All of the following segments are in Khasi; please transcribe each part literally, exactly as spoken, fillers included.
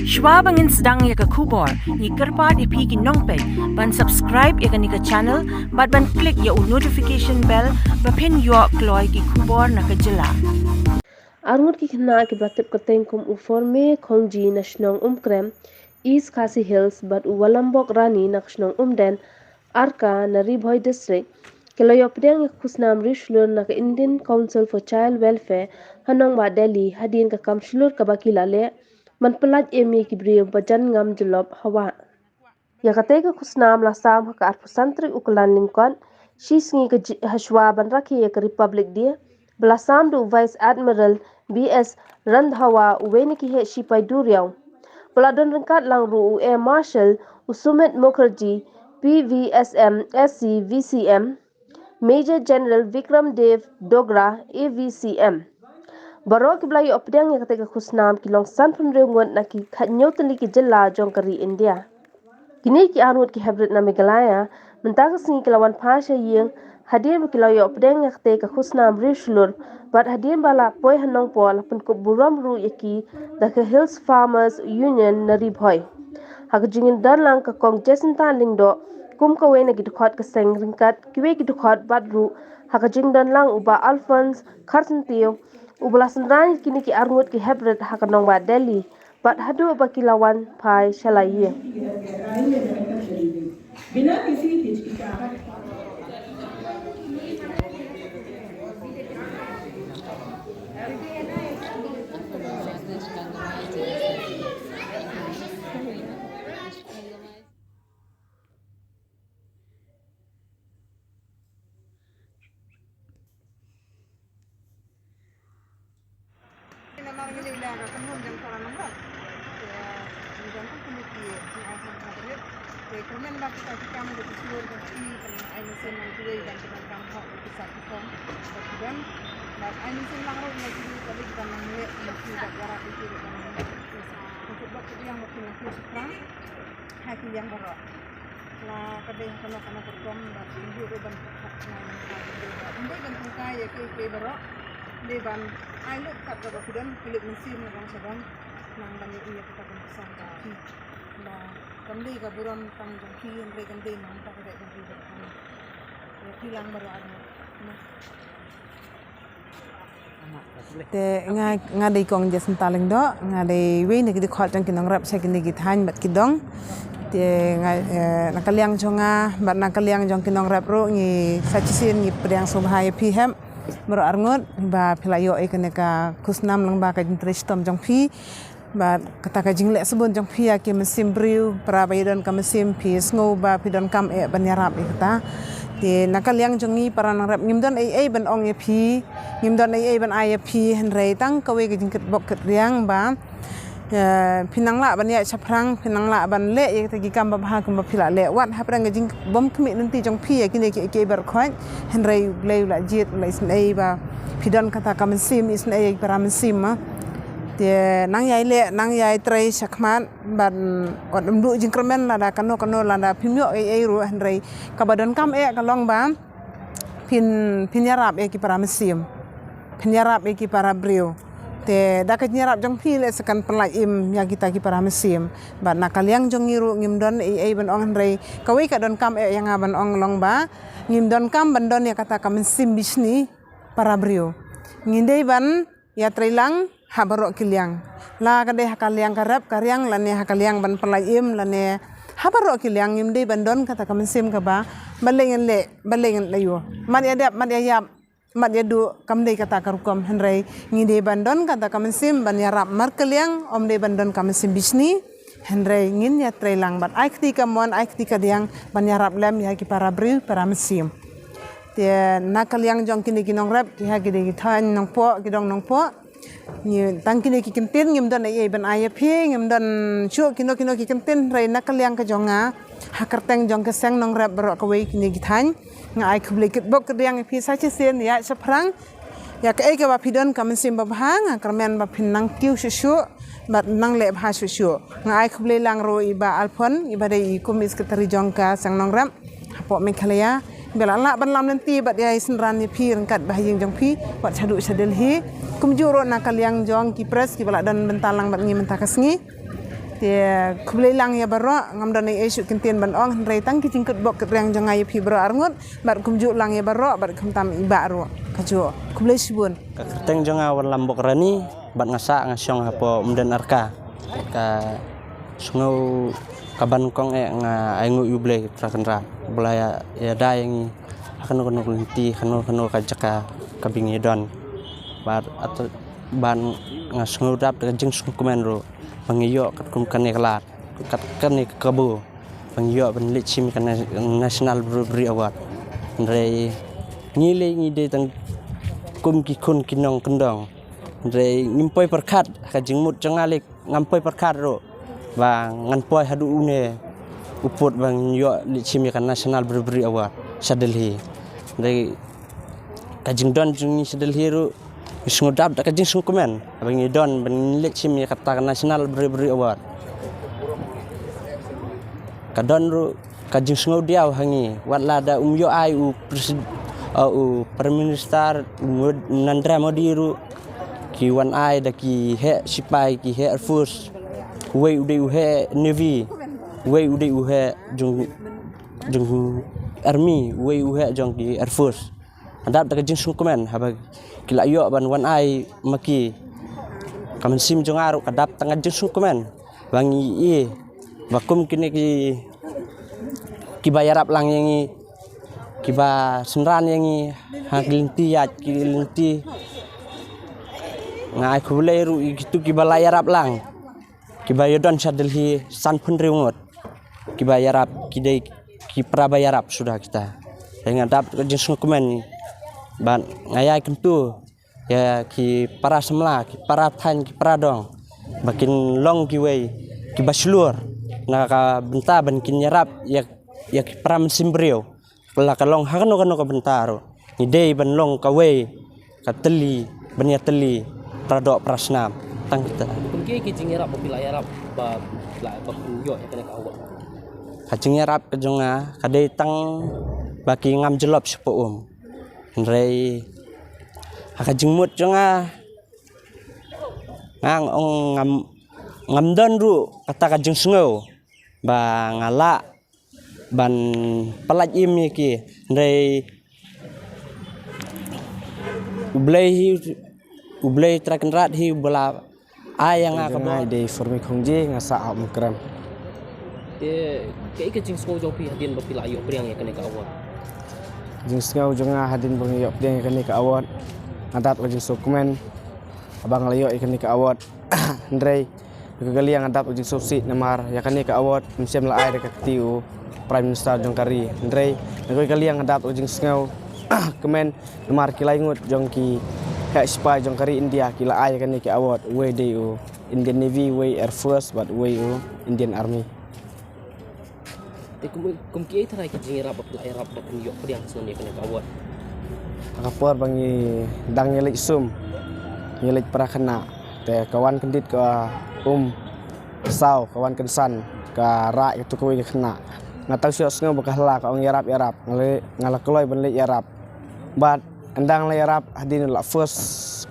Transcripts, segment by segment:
Shwa ba ngin sdang ïa ka khubor, ngi kyrpad ïa phi ki nongpeit ban subscribe ïa kane ka channel bad ban click ïa u notification bell ba phin ïoh kloi ki khubor na ka jylla. Arngut ki khynnah kiba la tip kyrteng kum u Forme Khongji na shnong Umkrem, East Khasi Hills bad u Walambok Rani na ka shnong Umden, Arka na Ri Bhoi District, ki la ïoh pdiang ïa ka khusnam riewshlur na ka Indian Council for Child Welfare ha nongbah Delhi hadien ka kam shlur kaba ki la leh ban pyllait im ïa ki briew ba jan ngam jyllop ha wah. Ïa katei ka khusnam la sam ha ka arphew san tarik u Kyllalyngkot, shi sngi ka ji-, hashwa ban rakhe ïa ka Republic Day, ba la sam da u Vice Admiral B S Randhawa, uwei na ki heh shipai duriaw. Ba la don ryngkat lang ruh u Air Marshal u Sumit Mukherjee, P V S M, S C, V C M, Major General Vikram Dev Dogra, A V C M. Baroh kiba la ïoh pdiang ïa katei ka khusnam ki long sanphew hynriew ngut na ki khathynñiew tylli ki jylla jong ka ri India. Kine ki arngut ki heprit na Meghalaya mynta ka sngi ki la wan phai sha ïing hadien ba ki la ïoh pdiang ïa katei ka khusnam riewshlur, bad hadien ba la poi ha Nongpoh la pynkup burom ruh ïa ki da ka Hills Farmers Union na Ri Bhoi. Ha ka jingdon lang ka Kong Jacinta Lyngdoh kum kawei na ki dkhot ka seng ryngkat kiwei ki dkhot bad ruh ha ka jingdon lang u Bah Alphonse Kharsyntiew, uba la synran ïa kine ki arngut ki heprit ha ka nongbah Delhi, bad haduh ba ki la wan phai sha la ïing. Namar ngi leh ïa ka kynhun jong para nongrep. Te ngi don kum kine ki jingai ha ka rit. Te kyrmen ba kita ki kam da ki shlur da ki, kane ai mynsiem na kiwei ban ki donkam hok ki sah ki kong. Ba ki don. Bad ai mynsiem lang ruh na ki, ka leh ban nang leh na ki, bad ïarap ïa ki ruh ban nang leh. Te sngewbha ba ki ïeng ba ki nang kiew shaphrang ha ki liang baroh. La ka dei ha kano kano ka rukom bad ym dei ruh ban pyrkhat na ka dei ban pyrkhat ïa kiei kiei baroh. Dei ban ai lut kat kaba ki don, ki leit mynsiem na dang sha dang, nang ban ïohi ïa kata ka nuksan ka phi. Ba kam dei ka burom tang jong phi, hynrei kan dei na ka dei jong phi baroh. Ïa phi lang baroh arngut. Te nga, nga dei Kong Jacinta Lyngdoh, nga dei wei na ki dkhot jong ki nongrep sha kine ki thaiñ bad ki dong. Te nga, eh, na ka liang jong nga bad na ka liang jong ki nongrep ruh ngi sa shisien ngi pdiang sngewbha ïa phi hep baroh arngut ba phi la ïoh ïa kane ka khusnam lyngba ka jingtrei shitom jong phi. Bad kata ka jingleh sbun jong phi ïa ki mynsiem briew, para ba ïadon ka mynsiem, phi sngew ba phi donkam eh ban ïarap ïa kata. Te na ka liang jong ngi para nongrep ngim don ei ei ban ong ïa phi, ngim don ei ei ban ai ïa phi, hynrei tang kawei ka jingkitbok kitriang ba, eh, phi nang lah ban ïaid shaphrang, phi nang lah ban leh ïa kita ki kam babha kumba phi la leh wat hapdeng ka jingbymkhmih lynti jong phi ïa kine kiei kiei baroh khoit. Hynrei U Blei u la jied, u la isynei ba phi don kata ka mynsiem isynei ïa ki para mynsiem, ma. Te nang ïai leh, nang ïai trei shakhmat, bad wat ym duh jingkyrmen lada kano kano, lada phim ïoh ei ei ruh, hynrei kaba donkam eh ka long ba phin, phin ïarap ïa ki para mynsiem, phin ïarap ïa ki para briew. Te da ka jingïarap jong phi leh sa kan pyllait im ïa kita ki para mynsiem. Bad na ka liang jong ngi ruh ngim don ei ei ban ong, hynrei kawei ka donkam eh ïa nga ban ong long ba ngim donkam ban don ïa kata ka mynsiem bishni para briew. Ngi dei ban ïatreilang ha baroh ki liang. La ka dei ha ka liang ka rep ka riang, lane ha ka liang ban pyllait im, lane ha baroh ki liang ngim dei ban don kata ka mynsiem kaba balei ngan leh, balei ngan leh ïoh. Mat ïa dep, mat ïa ïap, mat ïa duh, kam dei kata ka rukom, hynrei ngi dei ban don kata ka mynsiem ban ïarap markylliang, ym dei ban don ka mynsiem bishni. Hynrei ngin ïatreilang bad ai kti kamon, ai kti kadiang ban ïarap lem ïa ki para briew, para mynsiem. Te na ka liang jong kine ki nongrep, ki ha ki dei ki thaiñ Nongpoh, ki dong Nongpoh. Ngi tang kine ki kyntien, ngim don ei ei ban ai ïa phi, ngim don shuh kino kino ki kyntien, hynrei na ka liang ka jong nga, ha kyrteng jong ka seng nongrep baroh kawei kine ki thaiñ, nga ai khublei kitbok kitriang ïa phi sa shisien, ïaid shaphrang. Ïa kaei kaba phi don ka mynsiem babha, nga kyrmen ba phin nang kiew shuh shuh bad nang leh bha shuh shuh. Nga ai khublei lang ruh i Bah Alphon, iba dei i kum i secretary jong ka seng nongrep hapoh Meghalaya, ba la lah ban lam lynti bad ïai synran ïa phi ryngkat bad ha ïing jong phi wat shaduh sha Delhi. Kumjuh ruh na ka liang jong ki press kiba la don bynta lang bad ngi mynta ka sngi. Te khublei lang ïa baroh, ngam don ei ei shuh kyntien ban ong, hynrei tang ki jingkyrpad bok kyriang jong nga ïa phi baroh arngut, bad kumjuh lang ïa baroh, bad khamtam i Bah ruh. Kajuh. Khublei shibun. Ka kyrteng jong nga Wanlam Bokrani, bad nga sah nga shong hapoh Umden Arka. Ka sngew ka ban kong eh nga ai nguh ïa U Blei Trai Kynrad. U Blei ïa, ïada ïa ngi ha kano kano ka lynti, kano kano ka jaka kaba ngi don. Bad at-, bad nga sngew dap da ka jingsngewkmen ruh ba ngi ïoh katkum kane ka lad, kat kane ka kabu ba ngi ïoh ban leit shim ïa ka na-, National Bravery Award. Hynrei ngi lei ngi dei tang kum ki khun ki nongkyndong. Hynrei ngim poi pyrkhat, ka jingmut jong nga lei ngam poi pyrkhat ruh ba ngan poi haduh une u pud ba ngan ïoh leit shim ïa ka National Bravery Award sha Delhi. Hynrei ka jingdon jong ngi sha Delhi ruh ngi sngew dap da ka jingsngewkmen ba ngi don ban leit shim ïa kata ka National Bravery Award. Ka don ruh ka jingsngew diaw ha ngi, wat la da um ïoh ai u presid-, uh, u Prime Minister, u Mod-, Narendra Modi ruh, ki wan ai da ki heh sipai, ki heh Air Force, uwei u dei u heh Navy, uwei u dei u heh jong, jong Army, uwei u heh jong ki Air Force. Ka dap da ka jingsngewkmen, haba ki la ïoh ban wan ai ma ki. Ka mynsiem jong nga ruh ka dap tang ka jingsngewkmen ba ngi i ba kum kine ki, kiba ïarap lang ïa ngi, kiba synran ïa ngi ha ki lynti ïaid ki lynti. Nga ai khublei ruh ïa kitu kiba la ïarap lang, kiba ïadon sha Delhi sanphew hynriew ngut, kiba ïarap, ki dei ki para ba ïarap suda kita. Te nga dap ka jingsngewkmen bad nga ïai kyntu ïa ki para samla, ki para thaiñ, ki para dong ba kin long kiwei kiba shlur na ka bynta ban kin ïarap ïa, ïa ki para mynsiem briew. La ka long ha kano kano ka bynta ruh, ngi dei ban long kawei ka tylli ban ïatylli para doh para snam. Tang kita. Kum kiei ki jingïarap ba phi la ïarap ba, ba, ba phin ïoh ïa kane ka award? Ka jingïarap ka jong nga ka dei tang ba ki ngam jyllop shapoh um. Hynrei ha ka jingmut jong nga, nga ong ngam, ngam don ruh kata ka jingsngew ba nga lah ban pyllait im ïa ki. Hynrei U Blei hi, U Blei Trai Kynrad hi uba la ai ïa nga ka bor. Nga dei Formik Khongji, nga sah ha Umkrem. Te kaei ka jingsngew jong phi hadien ba phi la ïoh pdiang ïa kane ka award? Jingsngew jong nga hadien ba nga ïoh pdiang ïa kane ka award, nga dap ka jingsngewkmen haba nga la ïoh ïa kane ka award. Hynrei na kawei ka liang nga dap ka jingsngewsih namar ïa kane ka award mynsiem la ai da ka kti u Prime Minister jong ka ri. Hynrei na kawei ka liang nga dap ka jingsngew kmen namar ki lai ngut jong ki heh sipai jong ka ri India ki la ai ïa kane ka award, uwei dei u Indian Navy, uwei Air Force bad uwei u Indian Army. Te kum, kum kiei tharai ki jingïarap ba phi la ïarap ba phin ïoh pdiang shen ïa kane ka award? Ha ka por ba ngi dang ïaleit sum, ngi leit para khynnah, te ka wan kyndit ka um saw, ka wan kynsan, ka rah ïa katu kawei ka khynnah. Nga tang shu ïohsngew ba ka hla ka ong ïarap, ïarap, nga la, nga la kloi ban leit ïarap. Bad ynda nga la ïarap hadien la first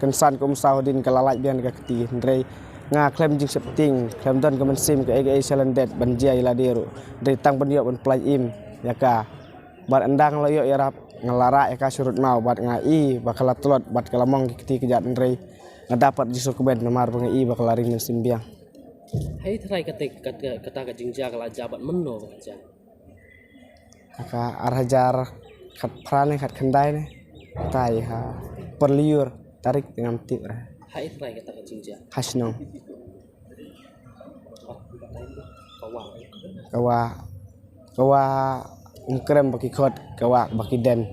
kynsan ka um saw hadien ka la lait biang da ka kti, hynrei nga khlem jingsheptieng, khlem don ka mynsiem kaei kaei shalyndet ban jia ïa lade ruh. Dei tang ban ïoh ban pyllait im ïa ka. Bad ynda nga la ïoh ïarap, nga la rah ïa ka sha rud maw bad nga i ba ka la tlot bad ka la mong ki kti ki jait, hynrei nga dap pat jingsngewkmen namar ba nga i ba ka la ring mynsiem biang. Haei tharai kata, kata, kata ka jingjia ka la jia bad mynno ba ka jia? Ha ka ar hajar khatphra ne khatkhyndai ne. Kata i ha Pyrliur, tarik te ngam tip re. Haei tharai kata ka jingjia? Ha shnong. Ka wah. Ka wah, ka wah Umkrem ba ki khot, ka wah ba ki den.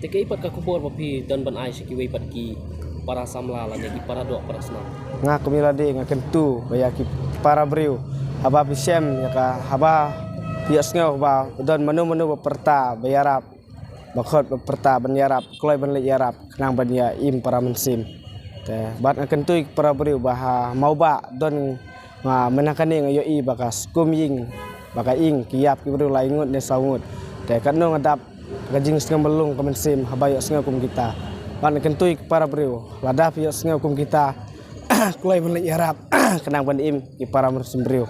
Te kaei pat ka khubor ba phi don ban ai sha kiwei pat ki para samla lane ki para doh para snam? Nga kum ïa lade nga kyntu ba ïa ki para briew, haba phi shem ïa ka, haba phi ïohsngew ba don mano mano ba pyrta ba ïarap, ba khot ba pyrta ban ïarap, kloi ban leit ïarap khnang ban ïa im para mynsiem. Te bad nga kyntu ïa ki para briew ba ha Mawbah don, nga mynta kane nga ïohi ba ka skum ïing, ba ka ïing ki ïap ki briew lai ngut ne saw ngut. Te katno nga dap ka jingsngewbha lung ka mynsiem haba ïohsngew kum kita. Bad nga kyntu ïa ki para briew, lada phi ïohsngew kum kita, Kloi ban leit ïarap khnang ban im ki para mrad symbriew.